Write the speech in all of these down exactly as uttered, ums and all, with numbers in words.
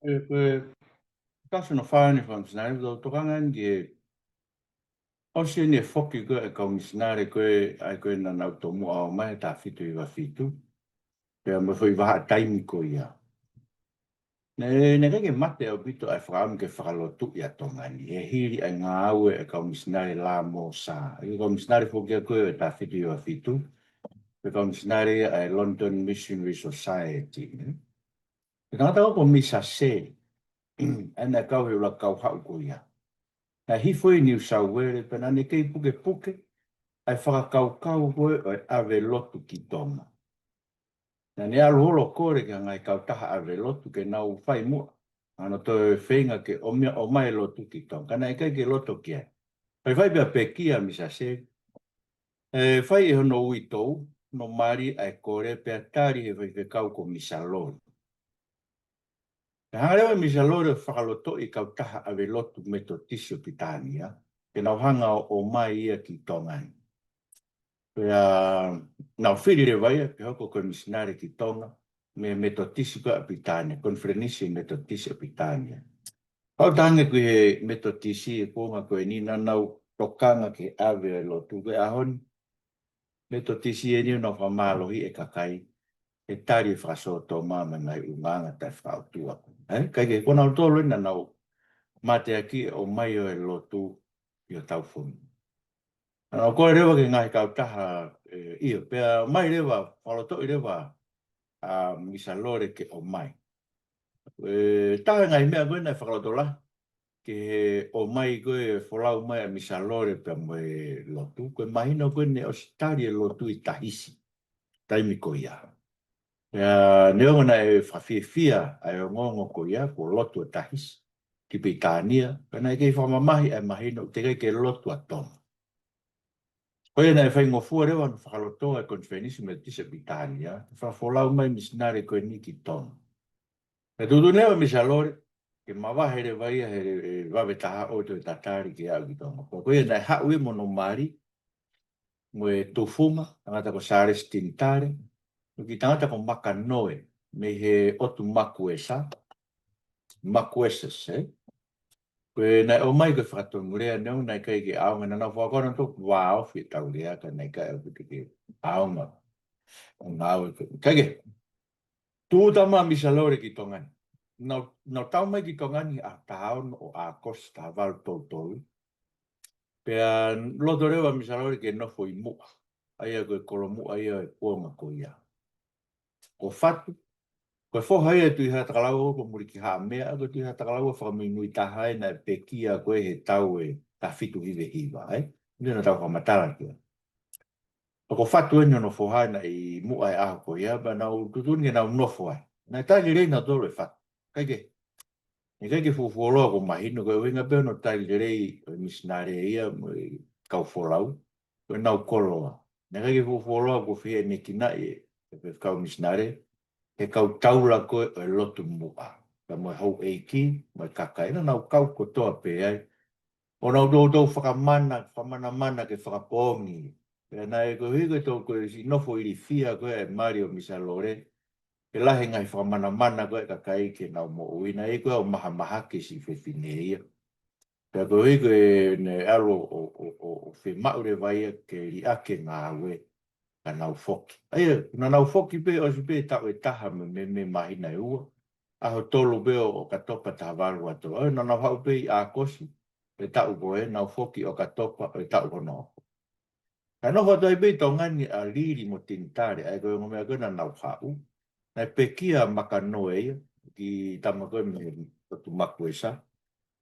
ʻE, ko e, tasi hono fā eni e fakamisinale, tau tokanga eni ki he ʻosi eni e foki ko ē e kau misinale ko ē, ʻa ia ko ē naʻa nau tomuʻa ō mai he taha fitu hiva fitu. Pea mo e foʻi vahaʻa taimi ko ia. Naʻe, naʻe ʻikai ke mate ʻaupito ʻa e fakaʻamu ke fakalotuʻi ʻa Tonga ni. He hili ʻa e ngāue ʻa e kau misinale Lāmōsā. ʻA e kau misinale foki ia ko ē ʻo e taha fitu hiva fitu. Ko e kau misinale ia ʻa e London Missionary Society, ne? Ko e tangata ko ē ko Misa Sē, ʻa ia naʻe kau he ʻuluaki kau haʻu ko ia. Naʻe hifo ʻi New South Wales, pea naʻa ne kei pukepuke ʻa e fakakaukau ko ē ʻo e ʻave lotu ki Tonga. Naʻa ne ʻalu holo ʻo kole ki he ngaahi kautaha ʻave lotu ke nau fai muʻa hano toe feinga ke ʻomai, ʻomai e lotu ki Tonga. Ka naʻe ʻikai ke loto ki ai. Faifai pea pekia ʻa Misa Sē, ʻe fai ʻe hono uitou, hono mali ʻa e kole pea tali ʻe he faifekau ko Misa Lole. Naʻe hanga leva ʻe Misa Lole ʻo fakalotoʻi e kautaha ʻave lotu Metotisi ʻo Pilitānia, ke nau hanga ʻo ʻomai ia ki Tonga ni. Pea nau fili leva ia ke hoko ko e misinale ki Tonga, mei he Metotisi ko ē ʻa Pilitānia, Konifelenisi Metotisi ʻa Pilitānia. Kau tange ko e Metotisi he kuonga ko eni naʻa nau tokanga ki he ʻave e lotu ko ē ʻaho ni. Metotisi eni ʻoku nau fakamālohiʻi e kakai he tali e fakasōtoma mo e ngaahi ʻulungaanga taʻefakaʻotua. ʻE, ʻikai ke, ko nautolu eni naʻa nau mateaki ʻo ʻomai ʻo e lotu ʻi hotau fonua. Naʻa nau kole leva ki he ngaahi kautaha, ʻe, ʻio, pea ʻomai leva, fakalotoʻi leva ʻa Misa Lole ke ʻomai. ʻE, taha e ngaahi meʻa ko ē naʻe fakalotolahi ki he ʻomai ko ē folau mai ʻa Misa Lole pea mo e lotu, ko e mahino ko ē naʻe ʻosi tali e lotu ʻi Tahisi taimi ko ia. Pea neongo naʻe fakafiefia ʻa e ongoongo ko ia, kuo lotu ʻa Tahisi ki Pilitānia, pea naʻe kei fakamamahi ʻa e mahino ʻoku teʻeki ai ke lotu ʻa Tonga. Ko ia naʻe faingofua leva hono fakalotoa e Konifelenisi Metotisi ʻa Pilitānia ke fakafolau mai e misinale ko eni ki Tonga. Naʻe tuʻutuʻuni leva ʻe Misa Lole ke mavahe leva ia he, he vave taha ʻo e toe tatali ke aʻu ki Tonga. Ko ia naʻe haʻu ia mo hono mali, mo e tufunga, tangata ko Sālesi Tinitale, mo e kiʻi tangata ko Makanoe, mei he ʻotu Makuesa, Makuesas, ē? Ko e naʻe ʻomai ko e fakatonulea, neongo naʻe ʻikai ke ʻaonga, naʻa nau fakakona toku vāofi e tau lea, ka naʻe ʻikai ʻaupito ke ʻaonga ʻo ngāue ko ē. Kae kehe, tūʻuta mai ʻa Misa Lole ki Tonga ni. Nau, nau tau mai ki Tonga ni ʻaho taha ono ʻo ʻAokosi taha valu tolu tolu. Pea loto leva ʻa Misa Lole ke nofo ʻi Muʻa. ʻA ia ko e kolomuʻa ia ʻo e kuonga ko ia. Ko Fatu, ko e foha ia ʻo e Tuʻi Haʻatakalaua ko Mulikihaʻamea, ko e Tuʻi Haʻatakalaua fakamuimui taha ē naʻe pekia ko ē he taʻu ʻe taha fitu hiva hiva, ē? Naʻa tau fakamatala ki ai. Ko Fatu eni hono foha naʻe ʻi Muʻa he ʻaho ko ia, pea nau tuʻutuʻuni ke nau nofo ai. Naʻe tali lelei nautolu ʻe Fatu. Kae kehe, naʻe ʻikai ke fuofuoloa kuo mahino ko e ʻuhinga pē hono tali lelei ʻo e misinale ia mo e kau folau, ko ʻenau koloa. Naʻe ʻikai ke fuofuoloa kuo fehiʻanekinaʻi ʻe he faifekau misinale he kau taula ko ē ʻo e lotu Muʻa, pea mo e houʻeiki, mo e kakai, naʻa nau kau kotoa pē ai. ʻO nau toutou fakamana, fakamanamana ke fakapoongi. Pea naʻe koeʻuhi ko e tau ko e siʻi nofo ilifia ko ē e mali ʻo Misa Lole, ke lahi e ngaahi fakamanamana ko ē e kakai ke nau moʻui, naʻe ʻi ai ko ē ʻo mahamahaki e siʻi fefine ia. Pea koeʻuhi ko ʻene ʻalu ʻo, ʻo, ʻo, ʻo fiemaʻu leva ia ke liʻaki e ngāue, ka nau foki. ʻA ia, naʻa nau foki pē, ʻosi pē taʻu ʻe taha mei, mei, mei he māhina ʻe ua. ʻAho tolu pē ʻo, ʻo ʻOkatopa taha valu ua tolu. ʻA ia, naʻa nau haʻu pē ʻi ʻAokosi ʻo e taʻu ko ē, nau foki ʻOkatopa ʻo e taʻu hono hoko. Ka nofo atu ai pē ʻi Tonga ni ʻa Lili mo Tinitale, ʻa ia ko e ongo meʻa ko ē naʻa nau haʻu. Naʻe pekia ʻa Makanoe ia, kiʻi tama ko ē mei he ʻotu Makuesa.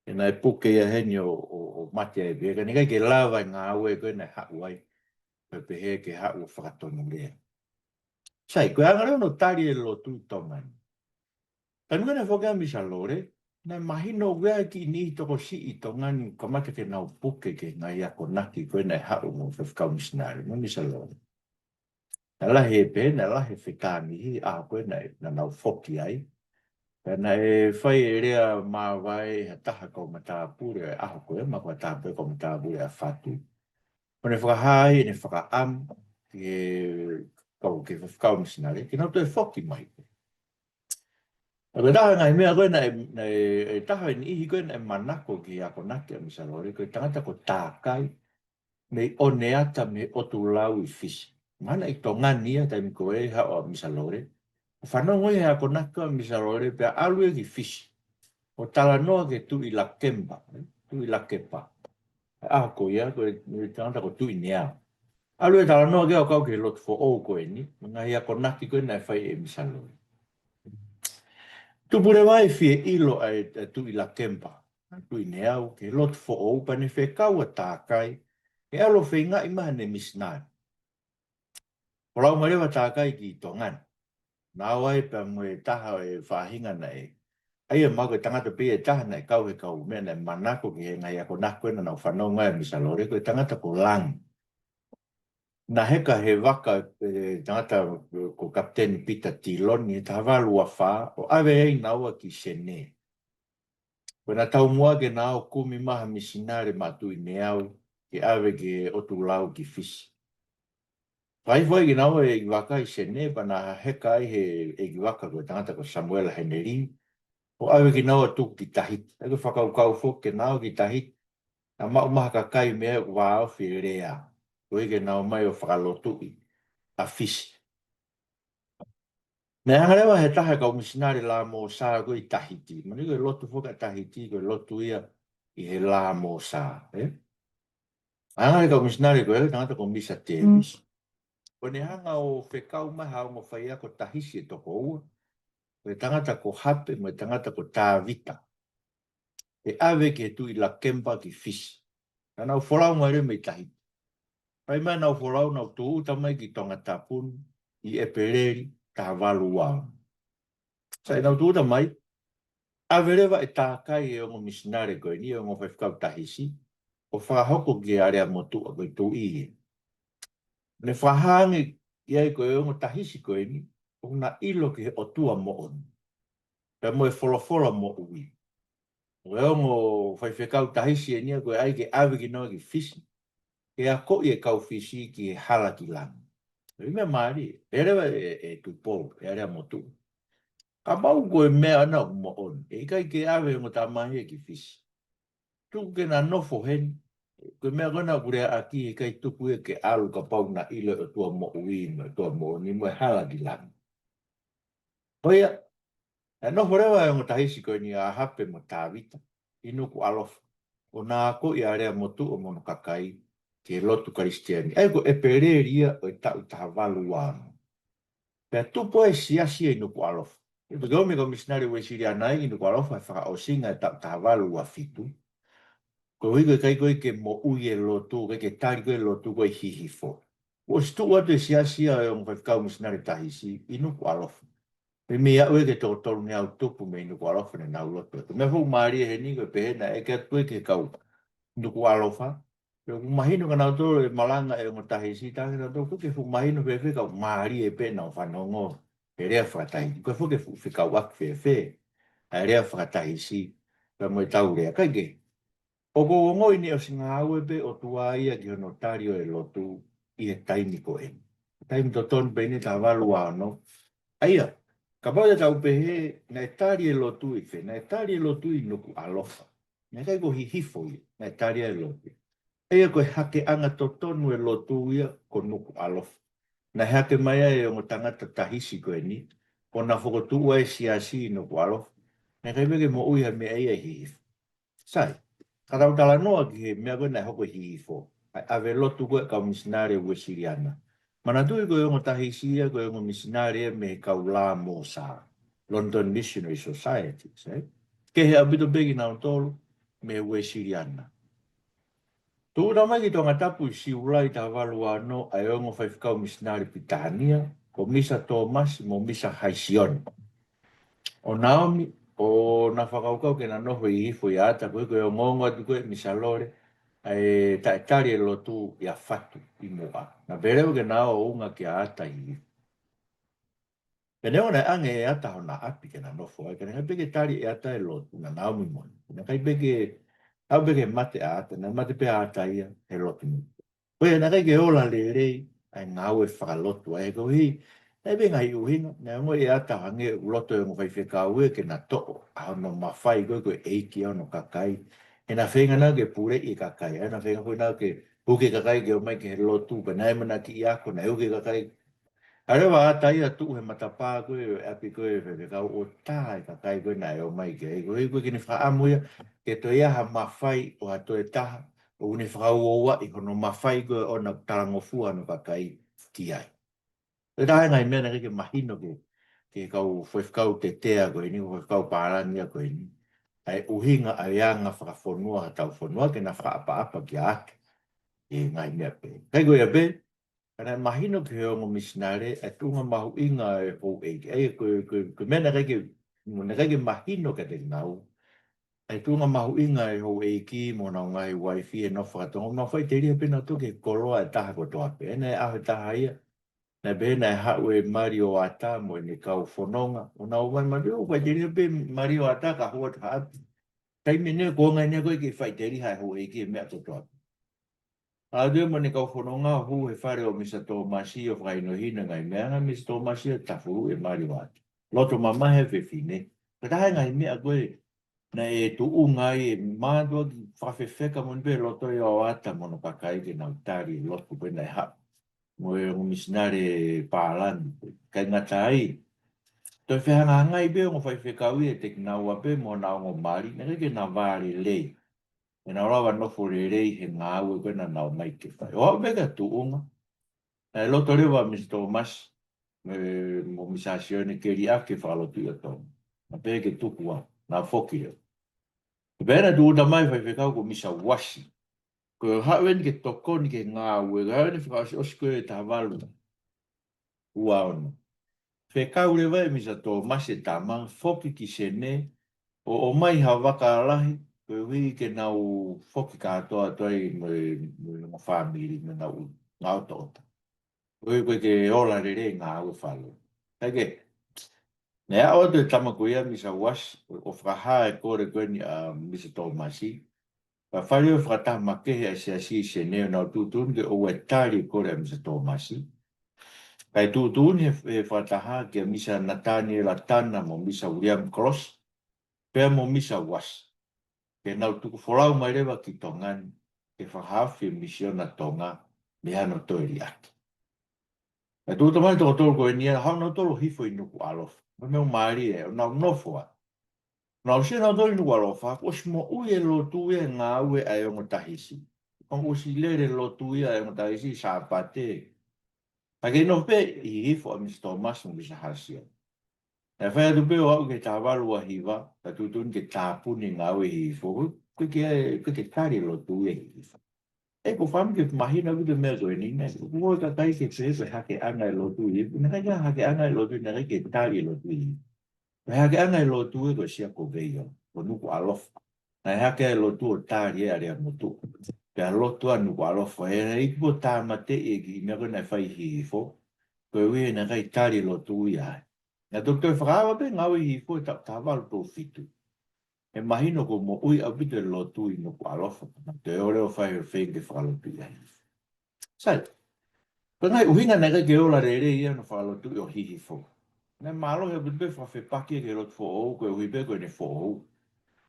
ʻE naʻe puke ia heni ʻo, ʻo, ʻo mate ai pē, ka naʻe ʻikai ke lava e ngāue ko ē naʻe haʻu ai, pea pehē ke haʻu ʻo fakatonulea. Sai, ko e anga leva hono tali e lotu ʻi Tonga ni. Taimi ko ē naʻe foki ai ʻa Misa Lole, naʻe mahino ʻoku ʻi ai e kiʻi niʻihi tokosiʻi ʻi Tonga ni ʻoku kamata ke nau puke ki he ngaahi akonaki ko ē naʻe haʻu mo e faifekau misinale, mo Misa Lole. Naʻe lahi e pehē, naʻe lahi e fetāngihi he ʻaho ko ē naʻe, naʻa nau foki ai. Pea naʻe fai e lea māvae ʻe ha taha kau matāpule ʻo e ʻaho ko ē, ma ko ha taha pē kau matāpule ʻa Fatu. ʻO ne fakahā ai ʻene fakaʻamu ki he kau, ki he faifekau misinale, ke nau toe foki mai. Ko e taha e ngaahi meʻa ko ē naʻe, naʻe, e taha e niʻihi ko ē naʻe manako ki he akonaki ʻa Misa Lole, ko e tangata ko Takai, mei ʻOneata mei ʻOtulau ʻi Fisi. Mahalo naʻe ʻi Tonga ni ia he taimi ko ē ʻa Misa Lole. ʻO fanongo ia he akonaki ʻa Misa Lole pea ʻalu ia ki Fisi. ʻO talanoa ki he Tuʻi Lakemba, ē? Tuʻi Lakepa. ʻA ko ia, ko e, e tangata ko Tuʻi Neau. ʻAlu ia ʻo talanoa ki ai ʻo kau ki he lotu foʻou ko eni, mo e ngaahi akonaki ko ē naʻe fai ʻe Misa Lole. Tupu leva e fie ʻilo ʻa e, ʻa e Tuʻi Lakemba, ʻa Tuʻi Neau, ki he lotu foʻou pea ne fekau ʻa Takai, ke ʻalu ʻo feingaʻi mai haʻane misinale. Folau mai leva ʻa Takai ki Tonga ni. Naʻe ʻi ai pea mo e taha e faʻahinga naʻe. ʻA ia mahalo ko e tangata pē ia ʻe taha naʻe kau he kau meʻa naʻe manako ki he ngaahi akonaki ko ē naʻa nau fanongo ai ʻa Misa Lole, ko e tangata ko Langi. Naʻe heka he vaka, e, tangata ko Kapiteni Pita Tiloni, he taha valu ua fā, ʻo ʻave ai naua ki Senē. Ko ʻena taumuʻa ke na ō ʻo kumi mai ha misinale maʻa Tuʻi Neau, ke ʻave ki he ʻOtulau ki Fisi. Fai foʻi kinaua e ʻeikivaka ʻi Senē pea na heka ai he ʻeikivaka ko e tangata ko Samuela Heneli, ʻo ʻave kinaua ʻo tuku ki Tahiti. ʻA ia ko e fakakaukau foki ke na ō ki Tahiti, na maʻu mai ha kakai mei ai ʻoku vāofi e lea. Koeʻuhi ke na ō mai ʻo fakalotuʻi ʻa Fisi. Naʻe hanga leva he taha e kau misinale Lamosā ko ē ʻi Tahiti. Mahalo ko e lotu foki ʻa Tahiti, ko e lotu ia ʻi he Lamosā, ē? Hanga he kau misinale ko ē, tangata ko Misa Tēvisi. Ko ʻene hanga ʻo fekau mai ha ongo faiako Tahisi ʻe toko ua. Ko e tangata ko Hape, mo e tangata ko Tavita. ʻE ʻave ki he Tuʻi Lakemba ki Fisi. Naʻa nau folau mai leva mei Tahiti. Fai mai ʻenau folau, nau tūʻuta mai ki Tongatapu ni ʻi ʻEpeleli taha valu ua. Sai, ʻenau tūʻuta mai, ʻave leva ʻe Takai e ongo misinale ko eni, e ongo faifekau Tahisi, ʻo fakahoko ki Aleamotuʻa, ko e tuʻi ia. Ne fakahā ange ia ko e ongo Tahisi ko eni, ʻoku na ʻilo ki he ʻOtua moʻoni. Pea mo e folofola moʻui. Ko e ongo faifekau Tahisi eni ia ko e ʻai ke ʻave kinaua ki Fisi. Ke akoʻi e kau Fisi ki he hala ki langi. Ko e meʻa mālie, pehē leva ʻe, ʻe Tupou, ʻe Aleamotuʻa. Kapau ko e meʻa ʻana ʻoku moʻoni, ʻe ʻikai ke ʻave e ongo tama ia ki Fisi. Tuku ke na nofo heni. Ko e meʻa ko ena ʻoku leaʻaki, ʻe ʻikai tuku ia ke ʻalu kapau na ʻilo e ʻOtua moʻui mo e ʻOtua moʻoni mo e hala ki langi. Ko ia, naʻe nofo leva e ongo Tahisi ko eni ʻa Hape mo Tavita ʻi Nukuʻalofa, ʻo na akoʻi ʻa Aleamotuʻa mo hono kakai ki he lotu Kalisitiane. ʻA ia ko ʻEpeleli ia ʻo e taʻu taha valu ua ono. Pea tupu ai e siasi ʻi Nukuʻalofa. ʻI he toki ʻomi e kau misinale Uesiliana ʻi Nukuʻalofa he fakaʻosinga e taʻu taha valu ua fitu. Koeʻuhi ko e ʻikai ko ē ke moʻui e lotu, ʻikai ke tali ko ē e lotu ko ē ʻi Hihifo. Kuo ʻosi tuʻu atu e siasi ia ʻo e ongo faifekau misinale Tahisi ʻi Nukuʻalofa. Pea mei aʻu ia ki he toko tolungeau tupu mei Nukuʻalofa ne nau lotu atu. Meʻa foki mālie heni ko e pehē naʻe ʻeke atu ko ē ki he kau Nukuʻalofa. Pea ʻoku mahino kia nautolu e malanga e ongo Tahisi, talaange kia nautolu ʻoku ʻikai ke fuʻu mahino fēfē ka ʻoku mālie pē ʻenau fanongo he lea fakatahiti. ʻOku ʻikai foki ke fuʻu fekauʻaki fēfē ʻa e lea fakatahisi pea mo ʻetau lea. Kae kehe, ʻoku ou ongoʻi naʻe ʻosi ngāue pē ʻOtua ia ki hono tali ʻo e lotu ʻi he taimi ko eni. Taimi totonu pē eni taha valu ua ono. ʻA ia, kapau te tau pehē, naʻe tali e lotu ʻi fē, naʻe tali e lotu ʻi Nukuʻalofa. Naʻe ʻikai ko Hihifo ia, naʻe tali ai e lotu. ʻA ia ko e hakeʻanga totonu e lotu ia ko Nukuʻalofa. Naʻe hake mai ai e ongo tangata Tahisi ko eni, ʻo na fokotuʻu ai e siasi ʻi Nukuʻalofa. Naʻe ʻikai pē ke moʻui ha meʻa ia ʻi Hihifo. Sai, ka tau talanoa ki he meʻa ko ē naʻe hoko ʻi Hihifo, ʻa e ʻave lotu ko ē ʻa e kau misinale Uesiliana. Manatuʻi ko e ongo Tahisi ia, ko e ongo misinale ia mei he kau Lamosā, London Missionary Society, sai? Kehe ʻaupito pē kinautolu mei he Uesiliana. Tūʻuta mai ki Tongatapu ʻi Siulai taha valu ua ono ʻa e ongo faifekau misinale Pitania, ko Misa Tōmasi mo Misa Haisioni. ʻO na ō mai, ʻo na fakakaukau ke na nofo ʻi Hihifo ʻi ʻAta, koeʻuhi ko e ongoongo atu ko ē ʻe Misa Lole, ʻa e taʻetali e lotu ʻia Fatu ʻi muʻa. Na pehē leva ke na ō ʻo unga kia ʻAta ʻi Hihifo. Pea neongo naʻe ʻange ʻe ʻAta hona ʻapi ke na nofo ai, ka naʻe ʻikai pē ke tali ʻe ʻAta e lotu, naʻa na ō mai mo ia. Naʻe ʻikai pē ke, aʻu pē ke mate ʻa ʻAta, naʻe mate pē ʻa ʻAta ia he lotu ni. Ko ia naʻe ʻikai ke ola lelei ʻa e ngāue fakalotu, ʻa ia koeʻuhi Naʻe pē ngaahi ʻuhinga, naʻe ongoʻi ʻe ʻAta hangē ʻoku loto e ongo faifekau ia ke na toʻo ʻa hono mafai ko ē ko e ʻeiki ʻa hono kakai. ʻE na feinga naʻa ke puleʻi e kakai, ʻe na feinga ko ē naʻa ke huki e kakai ke ō mai ki he lotu, pea naʻe mana ki ako, naʻe huki e kakai. ʻAle ʻa ʻAta ia tuʻu he matapā ko ē ʻo e ʻapi ko ē faifekau ʻo tā e kakai ko ē naʻe ō mai ki ai. Ko e ko ē ke ne fakaʻamu ia, ke toe ʻi ai ha mafai ʻo ha toe taha, ʻoku ne fakauouaʻi hono mafai ko ē ʻo na talangofua hono kakai ki ai. Ko e taha e ngaahi meʻa naʻe ʻikai ke mahino ke, ke kau faifekau tetea ko eni, faifekau pālangi ko eni. ʻA e ʻuhinga, ʻa e anga fakafonua, ha tau fonua, ke na fakaʻapaʻapa ki ake. E ngaahi meʻa pē. ʻIkai ko ia pē, ka naʻe mahino ki he ongo misinale, ʻa e tuʻunga mahuʻinga e houʻeiki. ʻA ia ko, ko, ko e meʻa naʻe ʻikai ke, naʻe ʻikai ke mahino kiate kinaua. ʻA e tuʻunga mahuʻinga e houʻeiki mo honau ngaahi uaifi he nofo faka-Tonga. Nau faʻiteliha pē nautolu ki he koloa ʻe taha kotoa pē. ʻA ia naʻe ʻaho ʻe taha ia. Naʻe pehē naʻe haʻu e mali ʻo ʻAta mo ʻene kau fononga. ʻO nau ō mai mali ʻo faʻiteliha pē mali ʻo ʻAta ka hua ta haʻapi. Taimi ʻe niʻihi ko e ngaahi niʻihi ko ē ke faʻiteliha e houʻeiki he meʻa kotoa pē. ʻA ia mo ʻene kau fononga ʻo hū he fale ʻo Misa Tōmasi ʻo fakahinohino e ngaahi meʻa, ʻa Misa Tōmasi ʻo tafulu e mali ʻo ʻAta. Loto mamahi e fefine. Ko e taha e ngaahi meʻa ko ē naʻe tuʻunga ai e mātuʻaki fakafefeka moʻoni pē loto ia ʻo ʻAta mo hono kakai ke nau tali e lotu ko ē naʻe haʻu. Mo e ongo misinale pālangi. ʻIkai ngata ai, toe fehangahangai pē ongo faifekau ia ʻiate kinaua pē mo honau ongo mali, naʻe ʻikai ke na vā lelei. ʻE nau lava nofo lelei he ngāue ko ē naʻa nau ō mai ke fai. ʻO aʻu pē ki he tuʻunga, naʻe loto leva Misa Tōmasi, mo, mo Misa Sione ke liʻaki e fakalotuʻi ʻo Tonga. Na pehē ke tuku ā, na foki leva. Pea na tūʻuta mai faifekau ko Misa Uasi. Ko e haʻu eni ke tokoni ki he ngāue, ka haʻu eni fakaʻosiʻosi ko ē taha valu ua ono. Fekau leva ʻe Misa Tōmasi e tama, foki ki Senē, ʻo, ʻomai ha vaka lahi, koeʻuhi ke nau foki kātoa atu ai mo e, mo e ongo fāmili, mo ʻenau ngaahi ʻotoʻota. Koeʻuhi ko e ke ola lelei e ngāue fakalotu. Kae kehe, naʻe aʻu atu e tama ko ia Misa Uasi, ʻo, ʻo fakahā e kole ko eni ʻa Misa Tōmasi. Pea fai e fakataha makehe ʻa e Siasi ʻi Senē ʻo nau tuʻutuʻuni ke ʻoua ʻe tali e kole ʻa Misa Tōmasi. Kae tuʻutuʻuni he, he fakataha kia Misa Nataniela Tana mo Misa Uiliami Kolosi, pea mo Misa Uasi, ke nau tuku folau mai leva ki Tonga ni, ke fakahaofi e Misiona Tonga mei hano toe liʻaki. Naʻe tūʻuta mai e toko tolu ko eni ia, haʻu nautolu ʻo hifo ʻi Nukuʻalofa. Ko e meʻa mālie ē, ʻo nau nofo ai. Nau sio nautolu ʻi Nukuʻalofa, kuo ʻosi moʻui e lotu ia he ngāue ʻa e ongo Tahisi. Kuo ʻosi lele e lotu ia ʻa e ongo Tahisi Sāpate. Ka kei nofo pē ʻi Hihifo ʻa Misa Tōmasi mo Misa Hasia. Naʻe fai atu pē ʻo aʻu ki he taha valu ua hiva, ka tuʻutuʻuni ke tāpuni e ngāue ʻi Hihifo, ko e ke, ko e ke tali e lotu ia ʻi Hihifo. ʻE, ʻoku ou fakaʻamu ke mahino ʻaupito e meʻa ko eni, naʻe, ʻoku ʻi ai e kakai ke pehē ko e hakeʻanga e lotu ʻi Hihifo, naʻe ʻikai ke hakeʻanga e lotu, naʻe ʻikai ke tali e lotu ʻi Hihifo. Ko e hakeʻanga e lotu ē ko Siakope ia, ko Nukuʻalofa. Naʻe hake e lotu ʻo tali ʻe ʻAleamotuʻa. Pea lotu ʻa Nukuʻalofa, ʻe, ʻe ʻikai ke tāmateʻi e kiʻi meʻa ko ē naʻe fai ʻi Hihifo, koeʻuhi naʻe ʻikai tali e lotu ia ai. Naʻe toki toe fakaava pē e ngāue ʻi Hihifo he taʻu taha valu tolu fitu. ʻE mahino kuo moʻui ʻaupito e lotu ʻi Nukuʻalofa. Naʻe toe ō leva ʻo fai e feinga ke fakalotuʻi ai. Sai. Ko e ngaahi ʻuhinga naʻe ʻikai ke ola lelei ia hono fakalotuʻi ʻo Hihifo. Naʻe mālohi ʻaupito pē fakafepaki ki he lotu foʻou, koeʻuhi pē ko ʻene foʻou.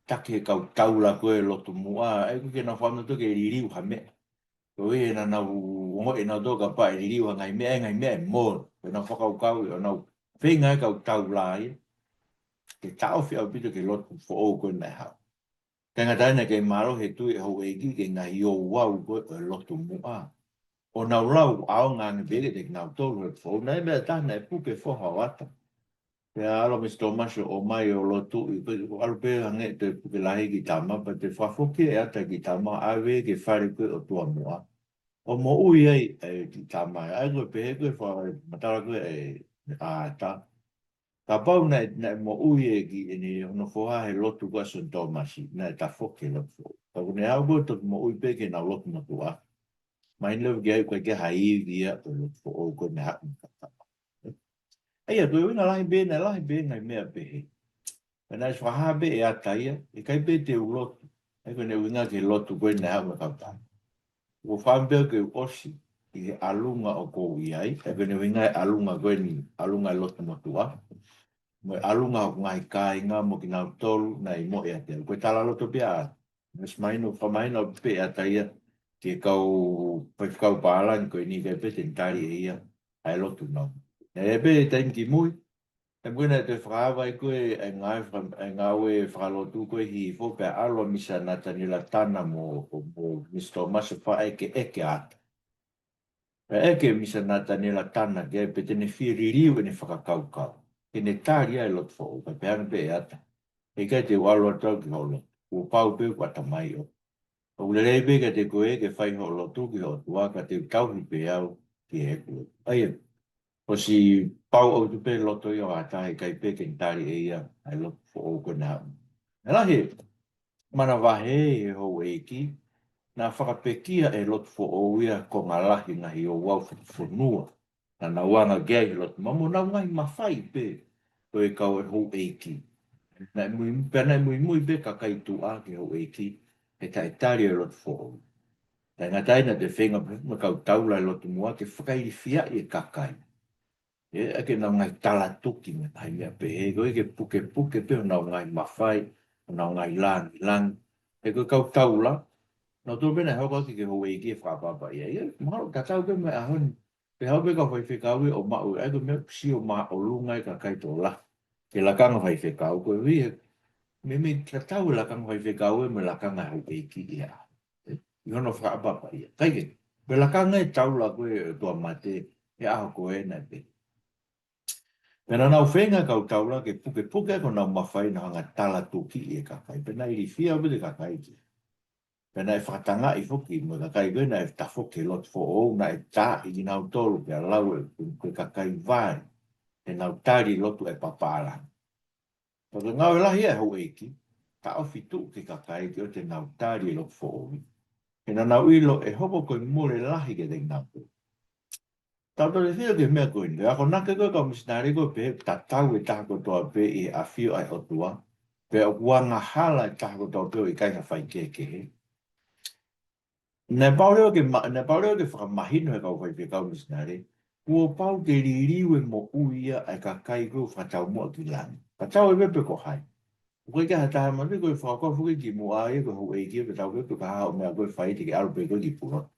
Taki e kau taula ko ē lotu muʻa, ʻe ʻikai ke nau fakaʻamu nautolu ke liliu ha meʻa. Koeʻuhi naʻa nau ongoʻi nautolu kapau ʻe liliu ha ngaahi meʻa, ʻe ngaahi meʻa ʻe mole. Ko ʻenau fakakaukau ia, ʻo nau feinga e kau taula ia ke taʻofi ʻaupito ki he lotu foʻou ko ē naʻe haʻu. ʻIkai ngata ai, naʻe ʻikai mālohi e tui ʻa e houʻeiki ki he ngaahi ouau ko ē ʻo e lotu muʻa. ʻO nau lau ʻaonga ange pē kiate kinautolu he foʻou. Naʻe meʻa ʻe taha naʻe puke e foha ʻo ʻAta. Pea ʻalu ʻa Misa Tōmasi ʻo ʻomai ʻo lotuʻi, pea ʻalu pē hangē ʻe toe puke lahi e kiʻi tama, pea toe fakafoki ʻe ʻAta e kiʻi tama, ʻave ki he fale ko ē ʻo Tuamoʻa. ʻO moʻui ai e kiʻi tama, ʻa ia ko e pehē ko e fakamatala ko ē ʻa ʻAta. Kapau naʻe, naʻe moʻui e kiʻi eni hono foha he lotu ko ē ʻa Sione Tōmasi, naʻe tafoki e lotu foʻou. Ka kuo ne haʻu ko ē ʻo toki moʻui pē ki heʻenau lotu motuʻa. Mahino leva ki ai ʻoku ʻikai ke ʻi ai ha ivi ia ʻo e lotu foʻou ko ē naʻe haʻu mei he kau tama. ʻA ia, ko e ʻuhinga lahi pē, naʻe lahi pē e ngaahi meʻa pehē. Pea naʻe fakahā pē ʻe ʻAta ia, ʻe ʻikai pē te u lotu. ʻA ia ko ʻene ʻuhinga ki he lotu ko ē naʻe haʻu mei he kau tama. Kuo fai pē ke u ʻosi. ʻi he ʻalunga ʻoku ou ʻi ai, ʻa ia ko ʻene ʻuhinga e ʻalunga ko eni, ʻalunga e lotu motuʻa, mo e ʻalunga ʻo e ngaahi kāinga mo kinautolu naʻe moʻui ʻiate au. Ko e talaloto pē ʻa, mesi mahino, fakamahino pē ʻe ʻAta ia ki he kau faifekau pālangi ko eni, ʻikai pē te ne tali ʻe ia ʻa e lotu nau. ʻE pē taimi ki mui, taimi ko ē naʻe toe fakaava ai ko ē ʻa e ngāue faka-, ʻa e ngāue fakalotu ko ē hifo pea ʻalu ʻa Misa Nataniela Tana mo, mo Misa Tōmasi ʻo fakaʻekeʻeke ʻa ʻAta. Pea ʻeke ʻe Misa Nataniela Tana ki ai pe te ne fie liliu ʻene fakakaukau ke ne tali ʻa e lotu foʻou, kae pehē ange pē ʻe ʻAta, ʻikai te u ʻalu atu au ki hoʻo lotu. Kuo pau pē ʻoku ʻatamai ʻoʻoku. ʻOku lelei pē kiate koe ke fai hoʻo lotu ki ho ʻOtua, ka te u tauhi pē au ki heʻeku lotu. ʻA ia, ʻosi pau ʻaupito pē loto ia ʻo ʻAta, ʻikai pē ke ne tali ʻe ia ʻa e lotu foʻou ko ena. Naʻe lahi e manavahē ʻi he houʻeiki, naʻa fakapekia ʻe he lotu foʻou ia ko e konga lahi ngaahi ouau fakafonua naʻa nau anga ki ai he lotu, mo ʻenau ngaahi mafai pē ko e kau e houʻeiki. Naʻe mui-, pea naʻe muimui pē kakai tuʻa ki he houʻeiki he taʻetali e lotu foʻou. Taʻengata ai naʻa toe feinga pē mo e kau taula e lotu muʻa ke fakailifiaʻi e kakai. ʻE, ʻa e ke nau ngaahi talatuki mo e ngaahi meʻa pehē, ko e ke pukepuke pē honau ngaahi mafai, honau ngaahi langilangi. He ko e kau taula, nautolu pē naʻe hoko atu ki he houʻeiki e fakaʻapaʻapa ia. Ia, mahalo tatau pē mo e ʻaho ni. Pea haʻu pē kau faifekau ia ʻo maʻu, ʻa ia ko e meʻa sio māʻolunga e kakai tō lahi ki he lakanga faifekau, koeʻuhi he meimei tatau e lakanga faifekau ia mo e lakanga houʻeiki ia. ʻE, ʻi hono fakaʻapaʻapa ia. ʻIkai ke, ko e lakanga e taula ko ē ʻo e ʻOtua Mate he ʻaho ko ena pē. Pea naʻa nau feinga kau taula ke pukepuke ko ʻenau mafai, nau hanga talatuki e kakai. Pea naʻe ilifia pē e kakai ki ai. Pea naʻe fakatangaʻi foki mo e kakai ko ē naʻe tafoki he lotu foʻou, naʻe taaʻi kinautolu pea lau ʻe, ko e kakai vale, ʻenau tali lotu e papālangi. Pea ko e ngāue lahi ia e houʻeiki, taʻofi tuʻu ki he kakai ke ʻoua te nau tali e lotu foʻou. He naʻa nau ʻilo ʻe hoko ko e mole lahi kiate kinautolu. Tau toe sio ki he meʻa ko eni. Akonaki ko ē kau misinale ko ē pehē tatau e taha kotoa pē ʻi he ʻafio ʻa e ʻOtua, pea ʻoku angahala e taha kotoa pē ʻo ʻikai ha faikehekehe. Naʻe pau leva ke ma-, naʻe pau leva ke fakamahino he kau faifekau misinale, kuo pau ke liliu e moʻui ia ʻa e kakai ko ē ʻoku fakataumuʻa ki langi. Tatau ai pē pe ko hai. ʻOku ʻikai ha taha mate ko e fakakaukau foki kimuʻa ia ko e houʻeiki ia pea tau pē pe ko e hā hoʻo meʻa ko ē ʻe fai te ke ʻalu pē koe ki Pulotu.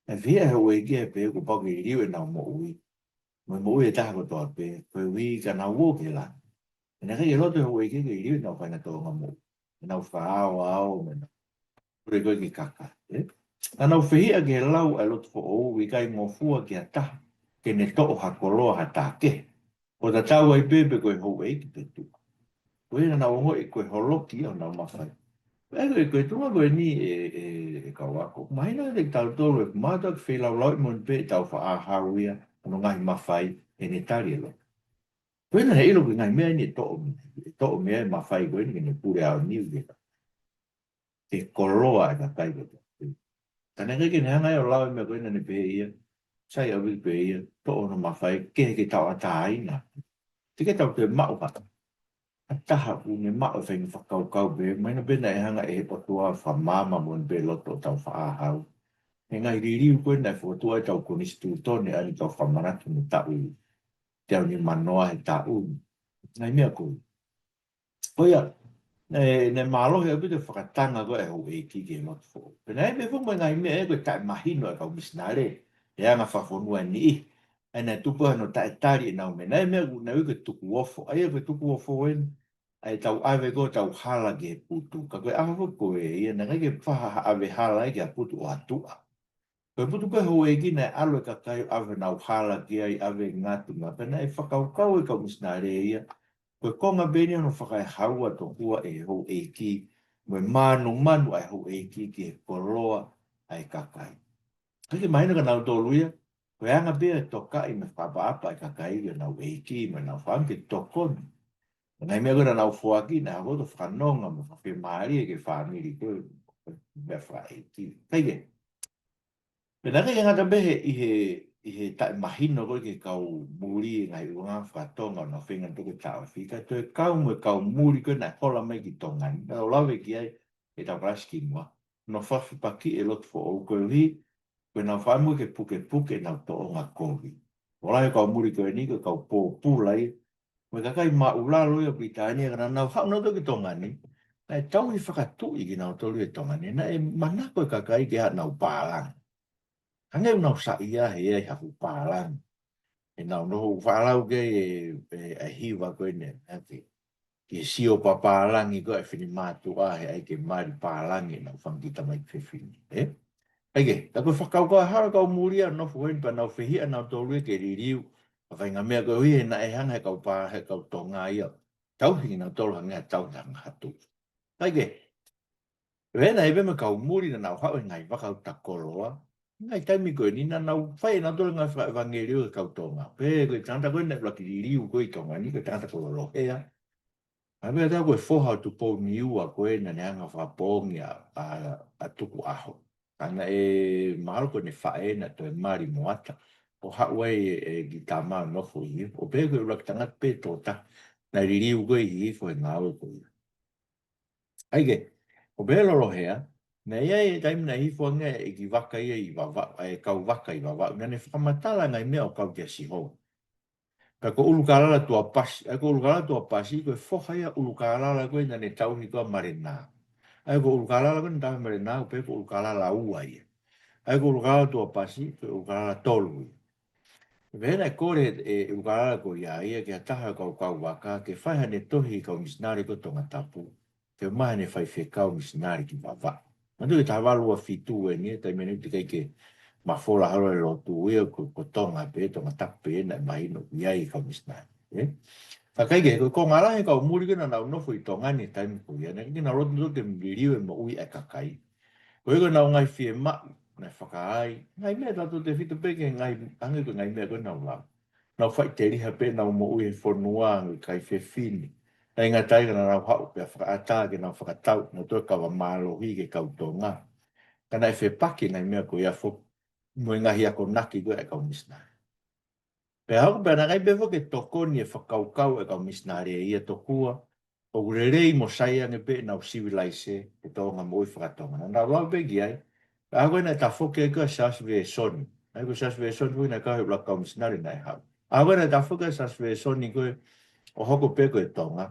ʻE fiha e houʻeiki ia he pehē kuo pau ke liliu ʻenau moʻui mo e moʻui e taha kotoa pē, koeʻuhi ka nau ō ki langi. He naʻe ʻikai ke loto e houʻeiki ke liliu ʻenau faʻahinga tōʻonga moʻui, ʻenau fakaaoao, mo ʻenau pule ko ē ki he kakai, ē? Naʻa nau fehiʻa ki he lau ʻa e lotu foʻou, ʻikai ngofua ki ha taha ke ne toʻo ha koloa ha taha kehe, ʻo tatau ai pē pe ko e houʻeiki pe tuʻa. Ko ia naʻa nau ongoʻi ko e holoki ʻo ʻenau mafai. Pea ko e, ko e tuʻunga ko eni ʻe, ʻe, ʻe kau ako, mahino kiate kitautolu ʻe mata ke feilaulauʻi moʻoni pē ʻetau faʻahi hau ia, hono ngaahi mafai, ʻene tali e lotu. Ko ia naʻe ʻilo ko e ngaahi meʻa eni ʻe toʻo mei, ʻe toʻo mei ai e mafai ko eni ke ne pule aoniu ke, ke koloa e kakai kotoa. Ka naʻe ʻikai ke ne hanga ia ʻo lau e meʻa ko ē naʻa ne pehē ia, sai ʻaupito pē ia, toʻo hono mafai, kehe ke tauʻatāina. Teʻeki ke tau toe maʻu ha taha ʻoku ne maʻu e faʻahinga fakakaukau pehē, mahino pē naʻe hanga ʻe he ʻOtua ʻo fakamaama moʻoni pē loto ʻo tau faʻahi hau. He ngaahi liliu ko ē naʻe fokotuʻu ai ʻetau konisitūtone ʻa eni, tau fakamanatu mo taʻu, teau nimanoa he taʻu. Ngaahi meʻa ko ē. Ko ia, ē, naʻe mālohi ʻaupito e fakatanga ko ē ʻa e houʻeiki ki he lotu foʻou. Pea naʻe ʻi ai pē foki mo e ngaahi meʻa ē ko e taʻemahino ʻa e kau misinale, e anga fakafonua e niʻihi. ʻA ia naʻe tupu ai hono taʻetali ʻenau meʻa. Naʻe ʻi ai e meʻa ʻoku nau ui ko e tukuofo. ʻA ia ko e tukuofo eni, ʻa ʻetau ʻave ko ē ʻetau hala ki he putu. Ka ko e ʻaho foki ko ē ia, naʻe ʻikai ke faʻa ʻave hala ia ki ha putu ʻo ha tuʻa. Ko e putu ko ē houʻeiki naʻe ʻalu e kakai ʻo ʻave honau hala ki ai, ʻave ngatu mā, pea naʻe fakakaukau e kau misinale ia ko e konga pē eni hono fakaehaua tokua ʻe he houʻeiki, mo e mānumanu ʻa e houʻeiki ki he koloa ʻa e kakai. ʻIkai ke mahino kia nautolu ia, ko e anga pē ia e tokaʻi mo e fakaʻapaʻapa e kakai ki honau ʻeiki, mo ʻenau fāmili ke tokoni. Ngaahi meʻa ko ē naʻa nau foaki, naʻe hoko atu ʻo fakanonga mo fakafiemālie ki he fāmili ko ē, meʻa fakaʻeiki. ʻIkai ke Pea naʻe ʻikai ke ngata pē he, ʻi he, ʻi he taʻemahino ko ē ki he kau muli e ngaahi ʻulungaanga faka-Tonga ʻo nau feinga ʻo toki taʻofi, ka toe kau mo e kau muli ko ē naʻe hola mai ki Tonga ni, naʻa nau lave ki ai ʻetau kalasi kimuʻa, hono fakafepakiʻi e lotu foʻou koeʻuhi Ko ʻenau fai mo e ke pukepuke ʻenau tōʻonga kovi. Ko e lahi e kau muli ko eni ko e kau pōpula ia. Mo e kakai māʻulalo ia ʻo Pilitānia ka naʻa nau haʻu nautolu ki Tonga ni. Naʻe tauhi fakatuʻi kinautolu ʻe Tonga ni. Naʻe manako e kakai ke haʻu ʻo nau pālangi. Hangē ʻoku nau saiʻia he ʻai haʻu pālangi. ʻEnau nofo ʻoku faʻa lau ki ai e, e, e hiva ko eni, ʻa e ke, ke sio papālangi ko e finemātuʻa he ʻai ke mali pālangi ʻenau fanga kiʻi tamaiki fefine, ē? ʻAi ke, ka ko e fakakaukau hala e kau muli ia ʻo nofo heni pea nau fehiʻa nautolu ia ke liliu ʻa e faʻahinga meʻa koeʻuhi he naʻe hanga he kau pā, he kau Tonga ia ʻo tauhi kinautolu hangē ha tauhi ha ngaahi hatu. ʻAi ke, pehē naʻe ʻi ai pē mo e kau muli naʻa nau haʻu he ngaahi vaka ʻo takoloa. Ngaahi taimi ko eni naʻa nau fai ʻenautolu e ngaahi fakaʻevangeliō ki he kau Tonga. Pehē ko e tangata ko eni naʻe ʻuluaki liliu ko ē ʻi Tonga ni, ko e tangata ko Lolohea. Naʻe pehē atu ko e foha ʻo Tupouniua ko ē naʻa ne hanga ʻo fakapoongi ʻa, ʻa, ʻa Tukuʻaho. Ka naʻe mahalo ko ʻene faʻē naʻe toe mali mo ʻAta. ʻO haʻu ai e, e kiʻi tama ʻo nofo ʻi hifo. ʻO pehē ko e ʻuluaki tangata pē ʻe toko taha naʻe liliu ko ē ʻi hifo he ngāue ko ia. ʻAi ke, ʻo pehē Lolohea, naʻe ʻi ai e taimi naʻe hifo ange e kiʻi vaka ia ʻi Vavaʻu, e kau vaka ʻi Vavaʻu, naʻa ne fakamatala e ngaahi meʻa ʻo kau kia Sihova. Ka ko ʻUlukālala Tuapasi, ʻa ia ko ʻUlukālala Tuapasi, ko e foha ia ʻUlukālala ko ē naʻa ne tauhi ko ē ʻa Malenā. ʻA ia ko ʻUlukālala ko ē naʻe tauhi ʻa Malenā, ʻoku pehē ko ʻUlukālala ua ia. ʻA ia ko ʻUlukālala Tuapasi, ko e ʻUlukālala tolu ia. Pehē naʻe kole e ʻUlukālala ko ia ia ki ha taha ʻo e kau kau vaka, ke fai haʻane tohi ki he kau misinale ko ē ʻo Tongatapu, ke ʻomai haʻane faifekau misinale ki Vavaʻu. Manatuʻi ko e taha valu ua fitu eni, taimi ʻeni teʻeki ai ke mafola holo e lotu ia ko, ko Tonga pē, Tongatapu pē, naʻe mahino ʻoku ʻi ai e kau misinale. Ē? Ka ʻikai ke, ko e konga lahi e kau muli ko ē naʻa nau nofo ʻi Tonga ni he taimi ko ia, naʻe ʻikai ke nau loto ke liliu e moʻui ʻa e kakai. Ko ia ko ʻenau ngaahi fiemaʻu, naʻe fakaai, ngaahi meʻa tautefito pē ki he ngaahi, hangē ko e ngaahi meʻa ko ē naʻa nau lau. Nau faʻiteliha pē ʻenau moʻui he fonua, ngaahi kai fefine. Naʻe ngata ai ka naʻa nau haʻu pea fakaʻatā ke nau fakatau, naʻa nau toe kava mālohi ki he kau Tonga. Ka naʻe fepaki e ngaahi meʻa ko ia foki, mo e ngaahi akonaki ko ē ʻa e kau misinale. Pea hoko pea naʻe ʻikai pē foki ke tokoni e fakakaukau ʻa e kau misinale ia tokua ʻoku lelei mo sai ange pē ʻenau sivilaise he tōʻonga moʻui faka-Tonga. Naʻa nau lau pē ki ai, ka ko ē naʻe tafoki ai ko ē ʻa Siaosi Vēsoni. ʻA ia ko Siaosi Vēsoni foki naʻe kau he ʻuluaki kau misinale naʻe haʻu. Ka ko ē naʻe tafoki ʻa Siaosi Vēsoni ko ē ʻo hoko pē ko e Tonga.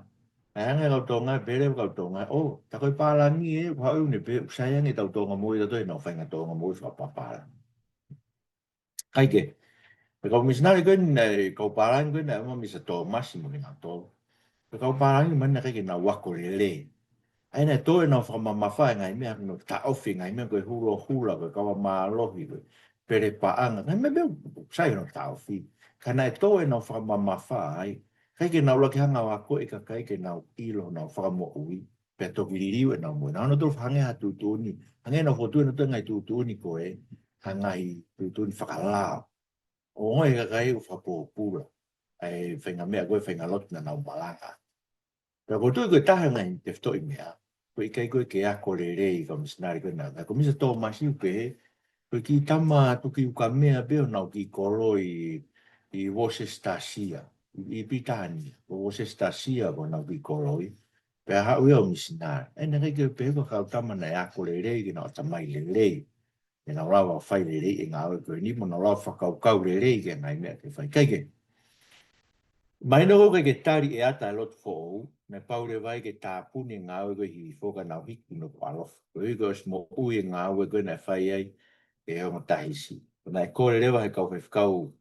Naʻe hangē kau Tonga, pehē leva kau Tonga, ʻo, tā ko e pālangi ē, ʻoku haʻu ʻo ne pehē, ʻoku sai ange ʻetau tōʻonga moʻui ʻatautolu he ʻenau fai e tōʻonga moʻui fakapapālangi. ʻIkai ke. Ko e kau misinale ko ē naʻe, kau pālangi ko ē naʻe ʻomai ʻe Misa Tōmasi mo kinautolu. Ko e kau pālangi mahalo naʻe ʻikai ke nau ako lelei. ʻA ia naʻe tō ʻenau fakamamafa e ngaahi meʻa, nau taʻofi e ngaahi meʻa ko e hulohula, ko e kava mālohi, ko e pele paʻanga. Ngaahi meʻa pē ʻoku sai ke nau taʻofi. Ka naʻe tō ʻenau fakamamafa ai. ʻIkai ke nau ʻuluaki hanga ʻo ako e kakai ke nau ʻilo honau fakamoʻui. Pea toki liliu ʻenau moʻui. Naʻa nau toe hangē ha tuʻutuʻuni. Hangē naʻa nau fokotuʻu ʻenautolu e ngaahi tuʻutuʻuni ko ē, ha ngaahi tuʻutuʻuni fakalao. ʻO ongoʻi ʻe he kakai ʻoku fakapōpula ʻa e faʻahinga meʻa ko ē, faʻahinga lotu naʻa nau malanga. Pea ʻoku ou tui ko e taha e ngaahi tefitoʻi meʻa, ko e ʻikai ko ē ke ako lelei e kau misinale ko ē naʻa, ko Misa Tōmasi ʻoku pehē, ko e kiʻi tama tuki ukamea pē honau kiʻi kolo ʻi, ʻi Worcestershire, ʻi, ʻi Pilitānia, ko Worcestershire ko honau kiʻi kolo ia. Pea haʻu ia ʻo misinale. ʻA ia naʻe ʻikai ke pehē ko e kau tama naʻe ako lelei ke nau ʻatamai lelei. Ke nau lava ʻo fai lelei e ngāue ko eni, mo nau lava ʻo fakakaukau lelei ki he ngaahi meʻa ke fai. ʻIkai ke. Mahino ʻoku ʻikai ke tali ʻe ʻAta e lotu foʻou, naʻe pau leva ia ke tāpuni e ngāue ko ē ʻi Hihifo ka nau hiki ki Nukuʻalofa. Koeʻuhi ko e ʻosi moʻui e ngāue ko ē naʻe fai ai ʻe he ongo Tahisi. Naʻe kole leva ʻe he kau faifekau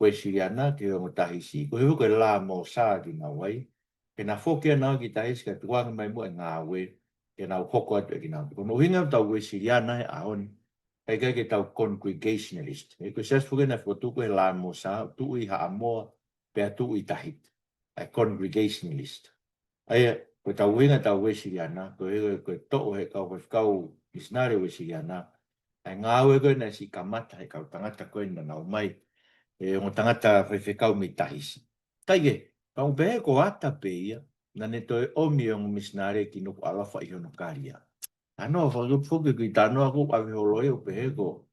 Uēsiliana ki he ongo Tahisi, koeʻuhi ko e Lāmōsā kinaua ia, ke na foki ʻo nau ki Tahisi kae tukuange mai muʻa e ngāue, ke nau hoko atu ʻe kinautolu. Ko hono ʻuhinga ʻetau Uēsiliana he ʻaho ni, ʻikai ke tau Congregationalist. He ko e siasi foki naʻe fokotuʻu ko ē ʻe Lāmōsā, tuʻu ʻi Haʻamoa, pea tuʻu ʻi Tahiti. ʻA e Congregationalist. ʻA ia, ko ʻetau ʻuhinga ʻetau Uēsiliana, ko e, ko e toʻo ʻe he kau faifekau misinale Uēsiliana ʻa e ngāue ko ē naʻe siʻi kamata ʻe he kau tangata ko ē naʻa nau ō mai, ʻe he ongo tangata faifekau mei Tahisi. ʻIkai ke, ka ʻoku pehē ko ʻAta pē ia, naʻa ne toe ʻomi e ongo misinale ki Nukuʻalofa ʻi hono kalia. Talanoa, fakafoki ki he talanoa ʻoku ʻave holo ia ʻo pehē ko,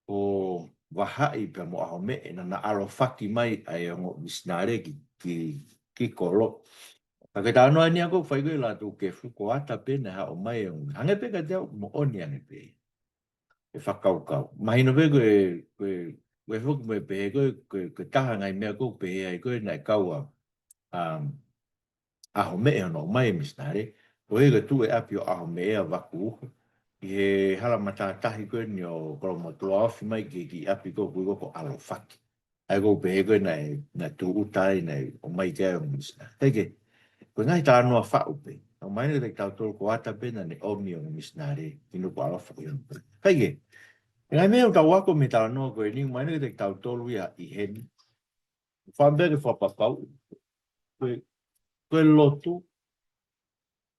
ko Vahaʻi pea mo ʻAhomeʻe naʻa na ʻalofaki mai ʻa e ongo misinale ki, ki, ki kolo. Ka ko e talanoa eni ʻoku fai ko ē ʻi Lātūkefu, ko ʻAta pē naʻe haʻu mai e ongo. Hangē pē kiate au, moʻoni ange pē. e fakakaukau. Mahino pē ko e, ko e, ko e foki mo e pehē ko e, ko e, ko e taha e ngaahi meʻa ko e pehē ai ko e naʻe kau ʻa, um, ʻAhomeʻe hono ʻomai e misinale, ko e ko e tuʻu e ʻapi ʻo ʻAhomeʻe ʻa Vakuuhu, ʻi he hala matātahi ko eni ʻo Kolomotuʻa ofi mai ki he kiʻi ʻapi ko ē ʻoku ui ko ē ko ʻAlofaki. ʻA ia ko e pehē ko ē naʻe, naʻe tūʻuta ai, naʻe ʻomai ki ai e ongo misinale. Kae kehe, ko e ngaahi talanoa faʻu pē. ʻOku mahino kiate kitautolu ko Ata pē naʻa ne ʻomi e ongo misinale ki Nukuʻalofa ʻi hono pē. Kae kehe, e ngaahi meʻa ʻoku tau ako mei he talanoa ko eni, ʻoku mahino kiate kitautolu ia ʻi heni. Fakaʻamu pē ke fakapapauʻi ko e, ko e lotu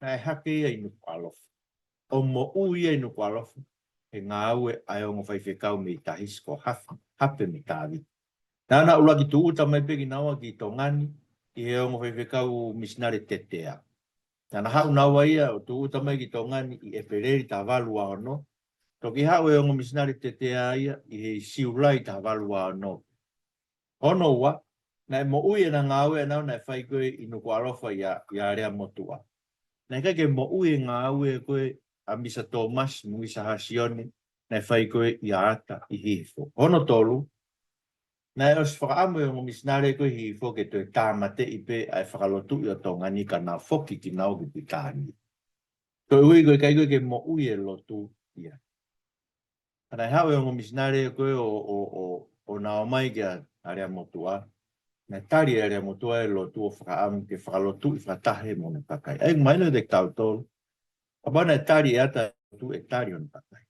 naʻe hake ia ʻi Nukuʻalofa, ʻo moʻui ia ʻi Nukuʻalofa he ngāue ʻa e ongo faifekau mei Tahisi ko Hafe, Hape mei Tāvita. Naʻa na ʻuluaki tūʻuta mai pē kinaua ki Tonga ni ʻi he ongo faifekau misinale Tetea. Naʻa na haʻu naua ia ʻo tūʻuta mai ki Tonga ni ʻi ʻEpeleli taha valu ua ono. Toki haʻu e ongo misinale Tetea ia ʻi he Siulai taha valu ua ono. Hono ua, naʻe moʻui ʻena ngāue ʻanaua naʻe fai ko ē ʻi Nukuʻalofa ʻia, ʻia Aleamotuʻa. Naʻe ʻikai ke moʻui e ngāue ko ē ʻa Misa Tōmasi mo Misa Hasione naʻe fai ko ē ʻia Ata ʻi Hihifo. Hono tolu, naʻe ʻosi fakaʻamu e ongo misinale ko ē ʻi Hihifo ke toe tāmateʻi pē ʻa e fakalotuʻi ʻo Tonga ni ka na foki kinaua ki Pilitānia. Koeʻuhi ko e ʻikai ko ē ke moʻui e lotu ia. Ka naʻe haʻu e ongo misinale ko ē ʻo, ʻo, ʻo, ʻo na ō mai kia Aleamotuʻa. Naʻe tali ʻe Aleamotuʻa e lotu ʻo fakaʻamu ke fakalotuʻi fakataha mo hono kakai. ʻA ia ʻoku mahino kiate kitautolu, kapau naʻe tali ʻe Ata e lotu, ʻe tali hono kakai.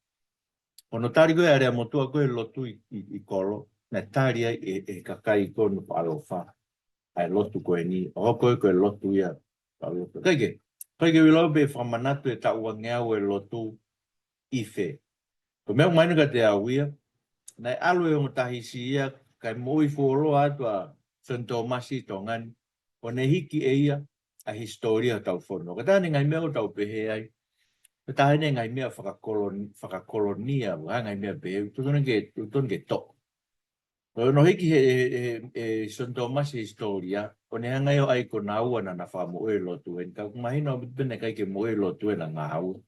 Ko hono tali ko ē ʻe Aleamotuʻa ko ē e lotu ʻi, ʻi, ʻi kolo, naʻe tali ai ʻe, ʻe he kakai ko Nukuʻalofa ʻa e lotu ko eni, ʻo hoko ko ē ko e lotu ia, ʻa e lotu. Kae kehe, ʻikai ke u ʻilo pe fakamanatu e taʻu ange au e lotu ʻi fē. Ko e meʻa ʻoku mahino kiate au ia, naʻe ʻalu e ongo Tahisi ia, kae moʻui fuoloa atu ʻa Sione Tōmasi ʻi Tonga ni, ʻo ne hiki ʻe ia ʻa e hisitōlia hotau fonua. Ko e taha eni e ngaahi meʻa ʻoku tau pehē ai, ko e taha eni e ngaahi meʻa fakakolon-, fakakolonia, ʻa e ngaahi meʻa pehē, ʻoku totonu ke, ʻoku totonu ke toʻo. Ko hono hiki ʻe he, he, he, he Sione Tōmasi e hisitōlia, ʻo ne hanga ʻo ʻai ko naua naʻa na fakamoʻui e lotu eni, ka ʻoku mahino ʻaupito pē naʻe ʻikai ke moʻui e lotu ʻena ngāue.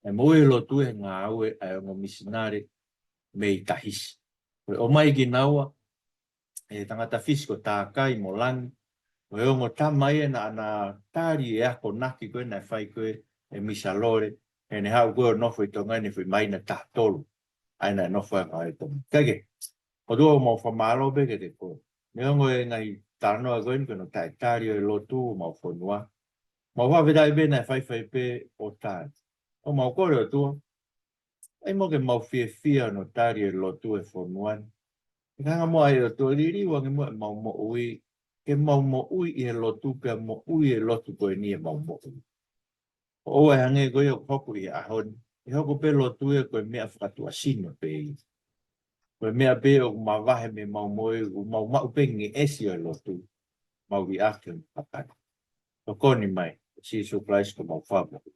ʻE moʻui e lotu he ngāue ʻa e ongo misinale mei Tahisi. Ko e ʻomai kinaua ʻe he tangata Fisi ko Takai mo Langi, ko e ongo tama ia naʻa na tali e akonaki ko ē naʻe fai ko ē ʻe Misa Lole, heʻene haʻu ko ē ʻo nofo ʻi Tonga ni he foʻi māhina taha tolu ʻa ia naʻe nofo ai e kakai ʻi Tonga. Kae kehe, ʻOtua ʻoku mau fakamālō pē kiate koe. Neongo e ngaahi talanoa ko eni ko hono taʻetali ʻo e lotu homau fonua, mau fakafetaʻi pē naʻe faifai pē ʻo tali. ʻOku mau kole ʻOtua, ʻai muʻa ke mau fiefia hono tali e lotu e fonua ni. ʻE hanga muʻa ʻe ʻOtua liliu ange muʻa ʻemau moʻui, ke mau moʻui ʻi he lotu, pea moʻui e lotu ko eni ʻemau moʻui. ʻOua ʻe hangē ko ia ʻoku hoko ʻi he ʻaho ni, ʻe hoko pē lotu ia ko e meʻa fakatuʻasino pē ia. Ko e meʻa pē ʻoku mavahe mei heʻemau moʻui, ʻoku mau maʻu pē ngeʻesi ʻo e lotu, mau liʻaki hono kakai. Tokoni mai, Sīsū Kalaisi ko homau Fakamoʻui.